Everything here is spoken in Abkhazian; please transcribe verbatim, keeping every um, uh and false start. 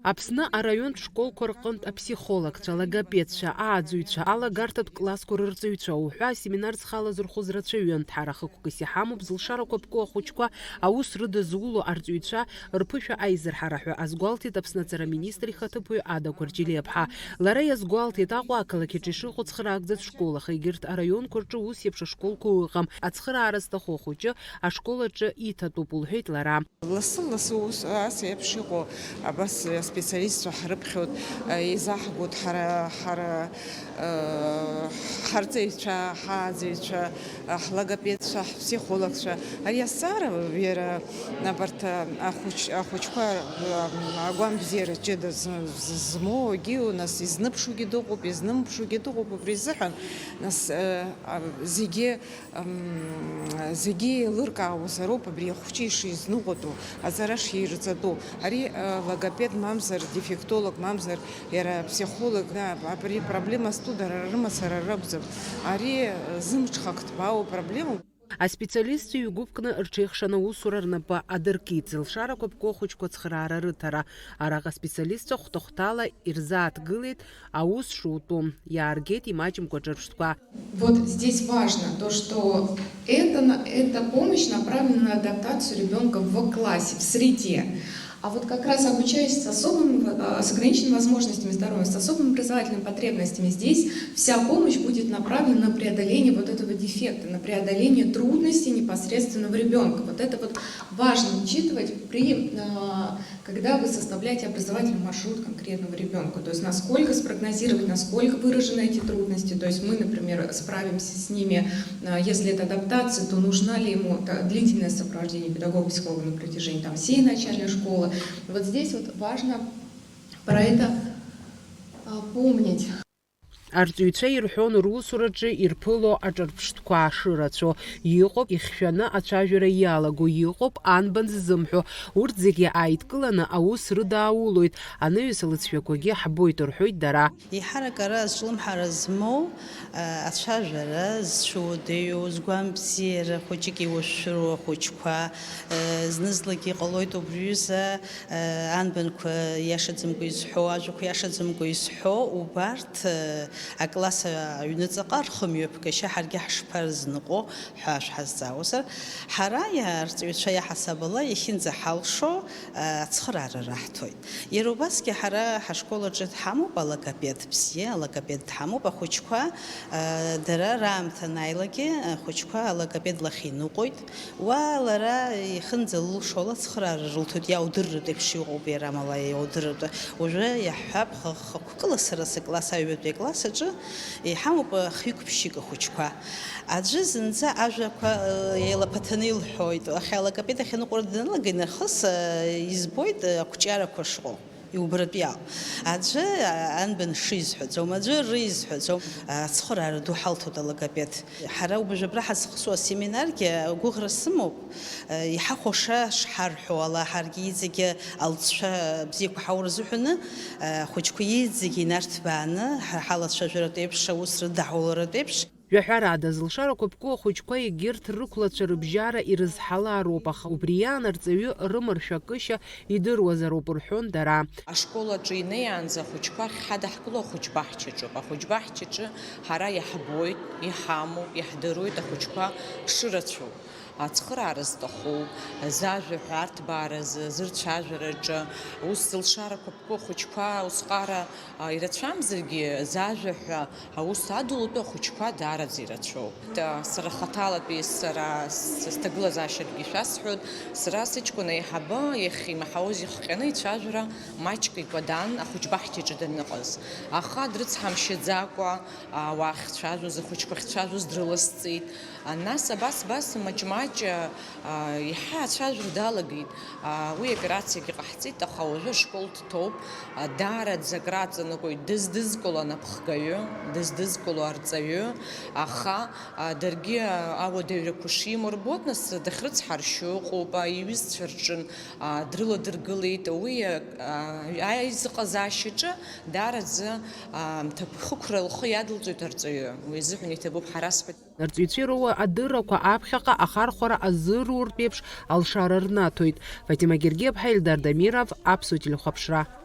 Аԥсны араионтә школқәа рҟынтә аԥсихологцәа, алогопедцәа, ааӡаҩцәа, алагарҭатә классқәа рырҵаҩцәа уҳәа асеминар зхала зырхәыз рацәаҩын. Ҳара хықәкыс иҳамоуп зылшарақәа ԥку ахәыҷқәа аус рыдызуло арҵаҩцәа рԥышәа аизырҳара ҳәа азгәалҭеит Аԥсны аҵара министр ихаҭыԥуаҩ Ада Гәарҷелиаԥҳа. Лара иазгәалҭеит Аҟәа ақалақь аҿы ишыҟоу цхыраагӡатә школ, аха егьырҭ араионқәа рҿы ус еиԥш ашколқәа ыҟам. Ацхыраара зҭаху ахәыҷы ашкол аҿы иҭатәуп, лҳәеит лара. Лассы-лассы ус ас еиԥш иҟоу абас аспециалистцәа ҳрыԥхьоит, еизаҳгоит ҳара, ҳара, ҳарҵаҩцәа, ҳааӡаҩцәа, ҳлогопедцәа, ҳпсихологцәа. Ари азҵаара иара абарҭ ахәыҷ-, ахәыҷқәа агәамбзиара ҷыда з-, з-, змоугьы, нас изныԥшугьы дыҟоуп, изнымԥшугьы дыҟоуп, убри азыҳәан, нас, зегьы Ам, зегьы еилыркаауазароуп абри ахәыҷы ишизныҟәатәу, аҵара ширҵатәу. Ари, а, логопед мамзар, дефектолог мамзар, иара психолог, да, абри проблема зтәу дара рымацара ракәӡам. Ари, а, зымҽхак ҭбаау проблемоуп. Аспециалистцәа игәыԥкны рҽеихшаны аусура рнапы адыркит, зылшарақәа ԥку ахәыҷқәа ацхыраара рыҭара. Араҟа аспециалистцәа хәҭа-хәҭала ирзааҭгылеит, аус шутәу, иааргеит имаҷымкәа аҿырԥштәқәа. Вот здесь важно то, что это на-, эта помощь направлена на адаптацию ребёнка в классе, в среде. А вот как раз обучаясь с особым, э, с ограниченными возможностями здоровья, с особыми образовательными потребностями, здесь вся помощь будет направлена на преодоление вот этого дефекта, на преодоление трудностей непосредственно в ребёнка. Вот это вот важно учитывать при, э, Когда вы составляете образовательный маршрут конкретного ребёнка, то есть насколько спрогнозировать, насколько выражены эти трудности, то есть мы, например, справимся с ними, а, если это адаптация, то нужна ли ему та-, длительное сопровождение педагога-психолога на протяжении там, всей начальной школы. Вот здесь вот важно про это, а, помнить. Арҵаҩцәа ирҳәон русураҿы ирԥыло аҿырԥштәқәа шырацәоу. Иҟоуп ихьшәаны ацәажәара иалаго, иҟоуп анбан ззымҳәо. Урҭ зегьы ааидкыланы аус рыдааулоит. Анаҩс алыҵшәақәагьы ҳбоит, рҳәоит дара. Еиҳарак ара азҿлымҳара змоу, а, ацәажәара зцәыуадаҩу, згәамбзиара хәыҷык иуашәшәыроу ахәыҷқәа, а, зны-зынлагьы иҟалоит убри аҩыза, Анбанқәа иашаӡамкәа изҳәо, ажәақәа иашаӡамкәа изҳәо, убарҭ, э, акласс аҩныҵҟа рхымҩаԥгашьа ҳаргьы ҳашԥарызныҟәо ҳәа шәҳазҵаауазар, ҳара иа-, арҵаҩцәа иаҳасаб ала иахьынӡаҳалшо, э, ацхыраара раҳҭоит. Иара убасгьы ҳара ҳашкол аҿы дҳамоуп алогопед бзиа, алогопед дҳамоуп, ахәыҷқәа, э, дара раамҭа анааилакгьы ахәыҷқәа алогопед лахь иныҟәоит. Уа лара ихынӡа лылшо ала ацхыраара рылҭоит, иаудырратә еиԥш иҟоуп иара, амала иаудырратәы. Уажәы иаҳҳәап, х-, хықәкыла сара сыкласс, аҩбатәи акласс аҿы иҳамоуп хҩык-ԥшьҩык ахәыҷқәа. Аӡәы зынӡа ажәақәа, э, еилаԥаҭаны илҳәоит. Ахьа алогопед ахь аныҟәара даналага инархыс, э, избоит, э, ақәҿиарақәа шыҟоу. Иубаратәиаауп. Аӡәы, а, анбан шизҳәаӡом, аӡәы ры изҳәаӡом, а, ацхыраара ду ҳалҭоит алогопед. Ҳара убжа абра ҳазхысуа асеминаргьы гәыӷра сымоуп, а, иҳахәаша шҳарҳәо ала, ҳаргьы иҵегьы алҵшәа бзиақәа ҳаура азыҳәаны, а, ахәыҷқәа иҵегьы инарҭбааны, ҳа-, ҳалацәажәаратә еиԥш, аус рыдаҳуларатә еиԥш. Жәаҳәарада, зылшарақәа ԥку ахәыҷқәа егьырҭ рықәлацәа рыбжьара ирызҳалароуп, аха убри аан арҵаҩы рымаршәакышьа идыруазароуп, рҳәон дара. Ашкол аҿы инеиаанӡа ахәыҷқәа ахьҳадаҳкыло ахәыҷбаҳчаҿоуп. Ахәыҷбаҳчаҿы ҳара иаҳбоит, иҳамоуп, иаҳдыруеит ахәыҷқәа шырацәоу, ацхыраара зҭаху, зажәа ҳәа арҭбааразы, зырцәажәараҿы, ус зылшарақәа ԥку ахәыҷқәа усҟара, а, ирацәамзаргьы, зажәа ҳәа аус адулатәу ахәыҷқәа даараӡа ирацәоуп. Та-, сара хаҭалатәи сара с-, сҭагылазаашьакгьы шәасҳәоит, сара сыҷкәын аиҳабы иахьимаҳауаз ихҟьаны ицәажәара маҷк икәадан ахәыҷбаҳчаҿы даныҟаз. Аха дрыцҳамшьаӡакәа, ауаа ахьцәажәоз, ахәыҷқәа ахьцәажәоз дрыласҵеит. А, нас абас, абас маҷ-маҷ, а, а, иаҳа ацәажәара далагеит. А, уи аоперациагьы ҟаҳҵеит, аха уажәы ашкол дҭоуп. А, даараӡа акраҵанакуеит дыздызкыло анапхгаҩы, дыздызкыло арҵаҩы, аха, а, даргьы, а, ауадаҩрақәа шимоу рбоит, нас дахьрыцҳаршьо ыҟоуп, а, иҩызцәа рҿын, а, дрыладыргылеит. Уи, а, а, аизыҟазаашьаҿы даараӡа, а, аамҭақәа хықәра лхы иадылҵоит арҵаҩы. Уи азыҳәан иҭабуп ҳәа расҳәоит. Арҵаҩцәа ироуа адыррақәа аԥхьаҟа ахархәара азырууртә еиԥш алшара рнаҭоит. Фатима Гергиаԥҳа, Ельдар Дамиров, Аԥсуа телехәаԥшра.